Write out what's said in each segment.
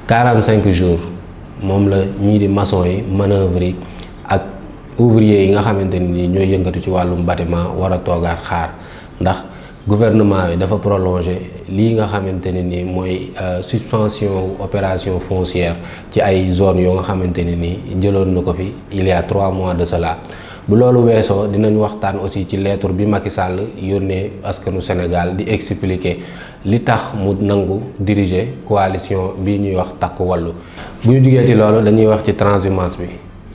45 jours moom la ñii di maçon yi manœuvre yi ak ouvrier yi nga xamante ni ñooy yëngatu ci wàllum bâtiment war a toogaat xaar ndax gouvernement bi dafa prolonger lii nga xamante ne ni mooy suspension opération foncière ci ay zones yoo nga xamante ne ni jëloon na ko fi il y a 3 mois de cela. bu loolu weesoo dinañ waxtaan aussi ci lettre bi Macky Sall yónnee askanu Sénégal di expliquer li tax mu nangu diriger coalition bi ñuy wax takku wàllu. bu ñu jugee ci loolu dañuy wax ci transhumance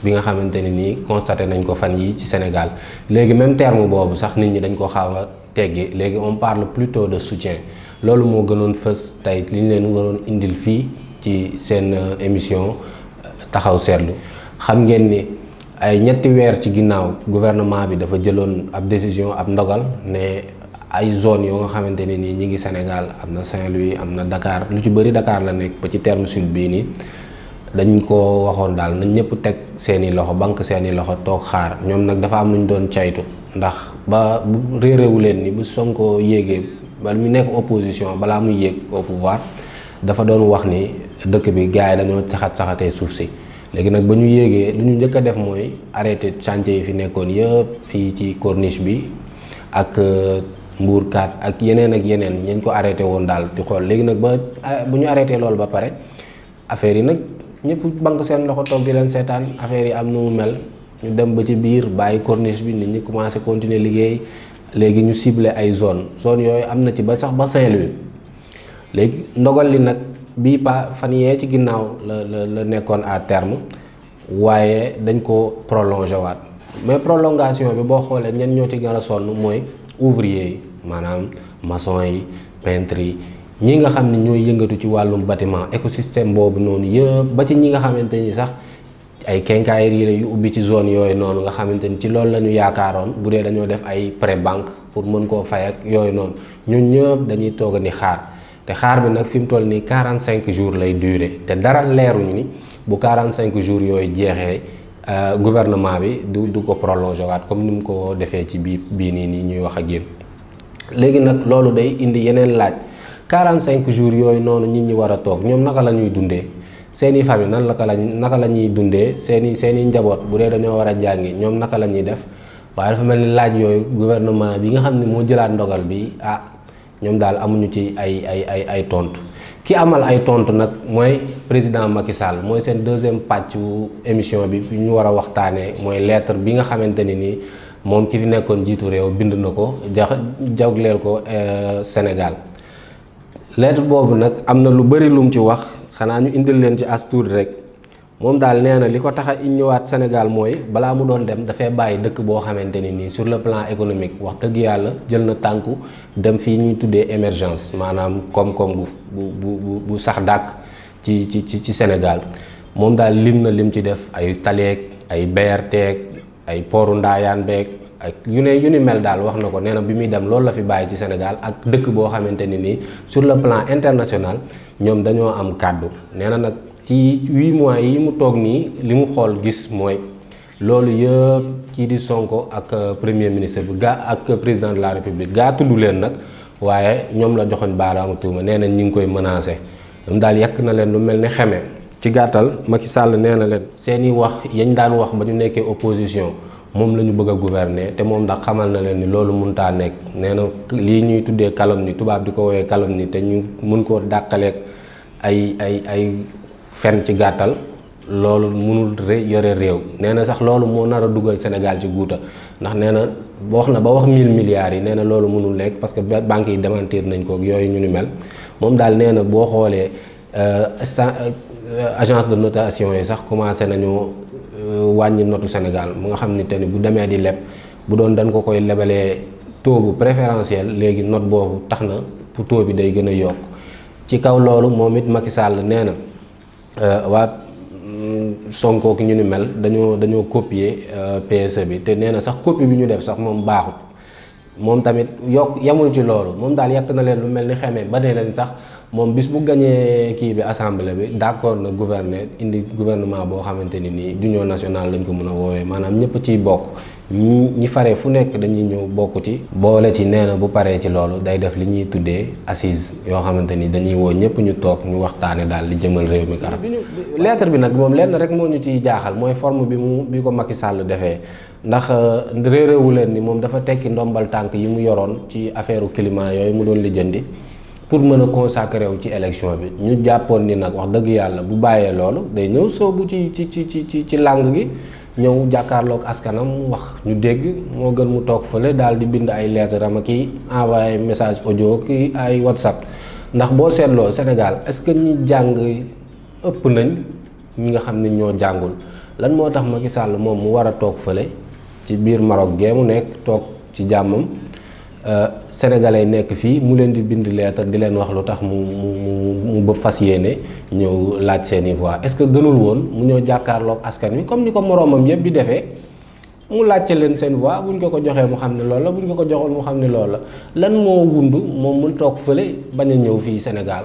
bi nga xamante ne nii constaté nañ ko fan yi ci Sénégal léegi même terme boobu sax nit ñi dañ ko xaw a teggi léegi on parle plutôt de soutien loolu moo gënoon fës tey li ñu leen waroon indil fii ci seen émission taxaw seetlu. xam ngeen ni ay ñetti weer ci ginnaaw gouvernement bi dafa jëloon ab décision ab ndogal ne ay zone yoo nga xamante ne nii ñi ngi Sénégal am na Saint-Louis am na Dakar lu ci bëri Dakar la nekk ba ci terme sud bii nii dañ ko waxoon daal nañ ñëpp teg seeni loxo banque seeni loxo toog xaar ñoom nag dafa am lu ñu doon caytu ndax ba bu réeréwu leen ni bu Sonko yéegee ba mu nekk opposition balaa muy yéeg au pouvoir dafa doon wax ni dëkk bi gars yi dañoo saxatee suuf si. léegi nag ba ñu yéegee lu ñu njëkk a def mooy arrêté chantier yi fi nekkoon yëpp fii ci corniche bi ak Mbour 4 ak yeneen ñañ ko arrêté woon daal di xool léegi nag bu ñu arrêté loolu ba pare affaire yi nag ñëpp banque seen loxo toog di leen seetaan affaire yi am nu mu mel ñu dem ba ci biir bàyyi corniche bi nit ñi commencé continuer liggéey léegi ñu ciblé ay zone yooyu am na ci ba sax ba Saint-Louis léegi ndogal li nag bii fan yee ci ginnaaw la nekkoon à terme waaye dañ ko prolongé waat mais prolongation bi boo xoolee ñenn ñoo ci gën a sonn mooy ouvrier yi maanaam maçon yi peintre yi ñi nga xam ne ñooy yëngatu ci wàllum bâtiment écosystème boobu noonu yëpp ba ci ñi nga xamante ni sax ay quincaillerie la yu ubbi ci zone yooyu noonu nga xamante ni ci loolu la ñu yaakaaroon bu dee dañoo def ay prêt banque pour mën koo fay ak yooyu noonu ñun ñëpp dañuy toog a ni xaar te xaar bi nag fi mu toll nii 45 jours lay durer te dara leeruñu ni bu 45 jours yooyu jeexee gouvernement bi du ko prolongé waat comme ni mu ko defee ci bii nii ñuy wax ak yéen. léegi nag loolu day indi yeneen laaj 45 jours yooyu noonu nit ñi war a toog ñoom naka la ñuy dundee seeni famille naka la ñuy dundee seeni njaboot bu dee dañoo war a jàngi ñoom naka la ñuy def waaye dafa mel ni laaj yooyu gouvernement bi nga xam ne moo jëlaat ndogal bi ñoom daal amuñu ci ay tontu ki amal ay tontu nag mooy président Macky Sall mooy seen deuxième pàccu émission bi ñu war a waxtaanee mooy lettre bi nga xamante ni nii moom ki fi nekkoon jiitu réew bind na ko jagleel ko Sénégal. lettre boobu nag am na lu bëri lum ci wax xanaa ñu indil leen ci as tuuti rek moom daal nee na li ko tax a ñëwaat Sénégal mooy balaa mu doon dem dafay bàyyi dëkk boo xamante ni nii sur le plan économique wax dëgg yàlla jël na tànku dem fii ñuy tuddee émergence maanaam koom-koom bu sax dàkk ci Sénégal moom daal lim ci def ay taleeg ay BRT ay pooru Ndaayaan beeg ak yu ni mel daal wax na ko nee na bi muy dem loolu la fi bàyyi ci Sénégal ak dëkk boo xamante ni nii sur le plan international ñoom dañoo am kàddu nee na nag ci 8 mois yi mu toog nii li mu xool gis mooy loolu yëpp kii di Sonko ak premier ministre bi ak président de la République tudd leen nag waaye ñoom la joxoñ baaraamu tuuma nee nañ ñi ngi koy menacé ñoom daal yàq na leen lu mel ni xeme ci gàttal Macky Sall nee na leen seeni wax yañ daan wax ba ñu nekkee opposition moom la ñu bëgg a gouverner te moom ndax xamal na leen ni loolu mënutaa nekk nee na lii ñuy tuddee calomnie tubaab di ko woowee calomnie te ñu mun koo dàqaleeg ay fen ci gàttal loolu mënul yore réew nee na sax loolu moo nar a dugal Sénégal ci guuta ndax nee na wax na ba wax 1000 milliards yi nee na loolu mënul nekk parce que banques yi démentir nañ ko ak yooyu ñu ni mel moom daal nee na boo xoolee agence de notation yi sax commencé nañu wàññi notu Sénégal mu nga xam ni te ni bu demee di leb bu doon dañ ko koy lebalee taux bu préférentiel léegi note boobu tax na pour taux bi day gën a yokk ci kaw loolu moom it Macky Sall nee na waa Sonko ki ñu ni mel dañoo copier PSE bi te nee na sax copie bi ñu def sax moom baaxut moom tamit yamul ci loolu moom daal yàq na leen lu mel ni xamee ba ne leen sax moom bis bu gañee kii bi assemblée bi d'accord na gouverner indi gouvernement boo xamante ni nii d'union nationale lañ ko mën a woowee maanaam ñëpp ciy bokk ñi faree fu nekk dañuy ñëw bokk ci. boole ci nee na bu paree ci loolu day def li ñuy tuddee assise yoo xamante ni dañuy woo ñëpp ñu toog ñu waxtaane daal li jëmal réew mi kanam. lettre bi nag moom lenn rek moo ñu ciy jaaxal mooy forme bi ko Macky Sall defee ndax réeréwu leen ni moom dafa tekki ndombal tànk yi mu yoroon ci affaire climat yooyu mu doon lijjanti pour mën a consacré wu ci élection bi ñu jàppoon ni nag wax dëgg yàlla bu bàyyee loolu day ñëw soobu ci làng gi ñëw jàkkaarloog askanam wax ñu dégg moo gën mu toog fële daal di bind ay lettre am ak envoyé message audio ki ay WhatsApp ndax boo seetloo Sénégal est-ce que ñi jàng ëpp nañ ñi nga xam ne ñoo jàngul lan moo tax Macky Sall moom mu war a toog fële ci biir Maroc gee mu nekk toog ci jàmmam sénégalais nekk fii mu leen di bind lettre di leen wax lu tax mu ba fas yéene ñëw laaj seeni voix est-ce que gënul woon mu ñëw jàkkaarloog askan wi comme ni ko moroomam yëpp di defee mu laajte leen seen voix buñ ko joxee mu xam ne loolu la buñ ko joxoon mu xam ne loolu la lan moo wund moom mu toog fële bañ a ñëw fii Sénégal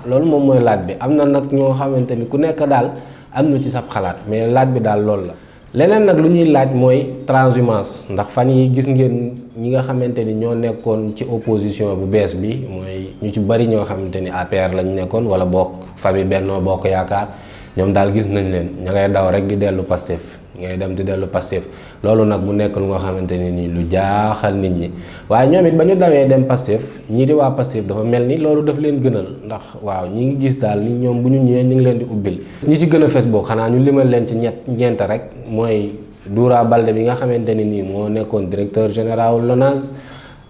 loolu moom mooy laaj bi am na nag ñoo xamante ni ku nekk daal am na ci sab xalaat mais laaj bi daal loolu la. leneen nag lu ñuy laaj mooy transhumance ndax fan yi gis ngeen ñi nga xamante ni ñoo nekkoon ci opposition bu bees bi mooy ñu ci bari ñoo xamante ni APR lañ nekkoon wala bokk famille Benno Bokk Yaakaar ñoom daal gis nañ leen ña ngay daw rek di dellu Pastef ngay dem di dellu Pastef loolu nag mu nekk lu nga xamante ni nii lu jaaxal nit ñi waaye ñoom it ba ñu dawee dem Pastef ñii di waa Pastef dafa mel ni loolu daf leen gënal ndax waaw ñi ngi gis daal ni ñoom bu ñu ñëwee ñu ngi leen di ubbil ñi ci gën a fes boo xanaa ñu limal leen ci ñeent rek mooy Doura Baldé bi nga xamante ni nii moo nekkoon directeur général LONASE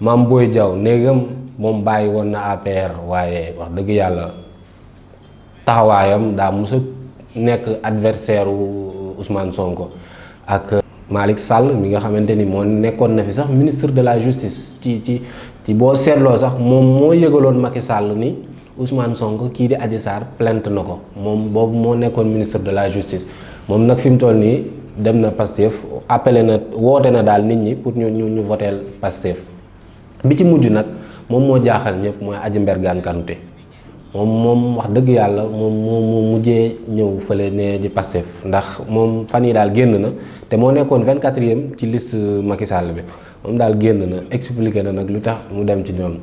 Mame Boye Diao néegam moom bàyyi woon na APR waaye wax dëgg yàlla taxawaayam daa mos a nekk adversaire Ousmane Sonko ak Malick Sall mi nga xamante ni moo nekkoon na fi sax ministre de la justice ci boo seetloo sax moom moo yëgaloon Macky Sall ni Ousmane Sonko kii di Adji Sarr plainte na ko moom boobu moo nekkoon ministre de la justice moom nag fi mu toll nii dem na Pastef appelé na woote na daal nit ñi pour ñu voteel Pastef bi ci mujj nag moom moo jaaxal ñëpp mooy Adji Mbergane Kanouté moom wax dëgg yàlla moom mujjee ñëw fële ne di Pastef ndax moom fan yi daal génn na te moo nekkoon 24e ci liste Macky Sall bi moom daal génn na expliqué na nag lu tax mu dem ci ñoom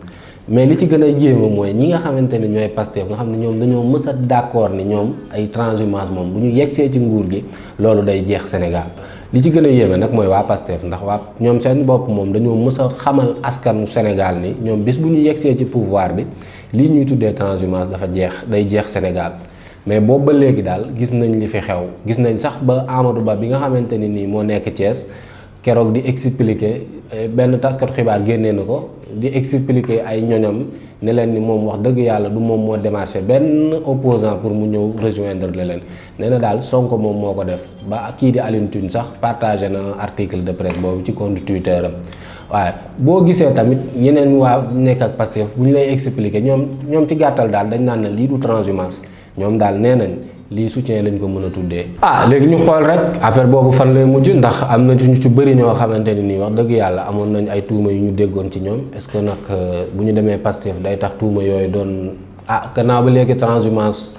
mais li ci gën a yéeme mooy ñi nga xamante ne ñooy Pastef nga xam ne ñoom dañoo mës a d'accord ni ñoom ay transhumance moom bu ñu yegsee ci nguur gi loolu day jeex Sénégal li ci gën a yéeme nag mooy waa Pastef ndax waa ñoom seen bopp moom dañoo mës a xamal askanu Sénégal ni ñoom bis bu ñu yegsee ci pouvoir bi lii ñuy tuddee transhumance dafa day jeex Sénégal mais boobu ba léegi daal gis nañ li fi xew gis nañ sax ba Amadou Ba bi nga xamante ni nii moo nekk Thiès keroog di expliquer benn taskatu xibaar génnee na ko di expliquer ay ñoñam ne leen ni moom wax dëgg yàlla du moom moo démarché benn opposant pour mu ñëw rejoindre leen nee na daal Sonko moom moo ko def ba kii di Alioune Tine sax partagé na article de presse boobu ci compte Twitter am waaye boo gisee tamit ñeneen waa nekk ak Pastef bu ñu lay expliquer ñoom ci gàttal daal dañ naan ne lii du transhumance ñoom daal nee nañ lii soutien lañ ko mën a tuddee. léegi ñu xool rek affaire boobu fan lay mujj ndax am na ñu ci bëri ñoo xamante ne nii wax dëgg yàlla amoon nañ ay tuuma yu ñu déggoon ci ñoom est-ce que nag bu ñu demee Pastef day tax tuuma yooyu doon gannaaw ba léegi transhumance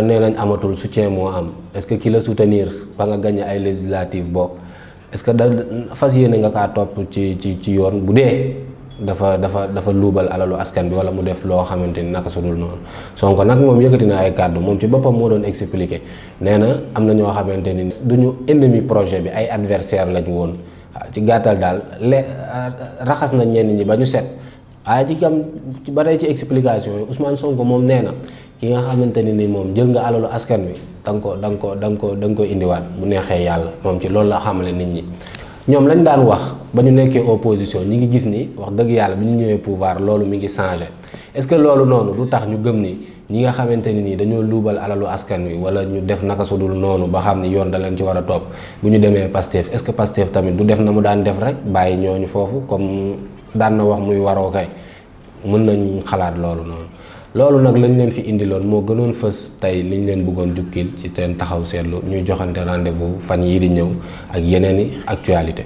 nee nañ amatul soutien moo am est-ce que ki la soutenir ba nga gagné ay législatives boobu est-ce que da fas yéene nga kaa topp ci yoon bu dee. dafa luubal alalu askan bi wala mu def loo xamante ni naka sudul noonu Sonko nag moom yëkkati na ay kàddu moom ci boppam moo doon expliquer nee na am na ñoo xamante ni duñu ennemi projet bi ay adversaire lañ woon ci gàttal daal raxas na ñenn ñi ba ñu set waaye ba tey ci explication yi Ousmane Sonko moom nee na ki nga xamante ni moom jël nga alalu askan wi da nga ko indiwaat bu neexee yàlla moom ci loolu la xamale nit ñi. ñoom lañ daan wax ba ñu nekkee opposition ñi ngi gis ni wax dëgg yàlla bi ñu ñëwee pouvoir loolu mi ngi changé est-ce que loolu noonu du tax ñu gëm ni ñi nga xamante ni nii dañoo luubal alalu askan wi wala ñu def naka sudul noonu ba xam ni yoon da leen ci war a topp bu ñu demee Pastef est-ce que Pastef tamit du def na mu daan def rek bàyyi ñooñu foofu comme daan na wax muy waroo kay mën nañ xalaat loolu noonu loolu nag lañ leen fi indiloon moo gënoon fës tey liñ leen bëggoon jukkil ci seen taxaw seetlu ñuy joxante rendez-vous fan yii di ñëw ak yeneeni actualité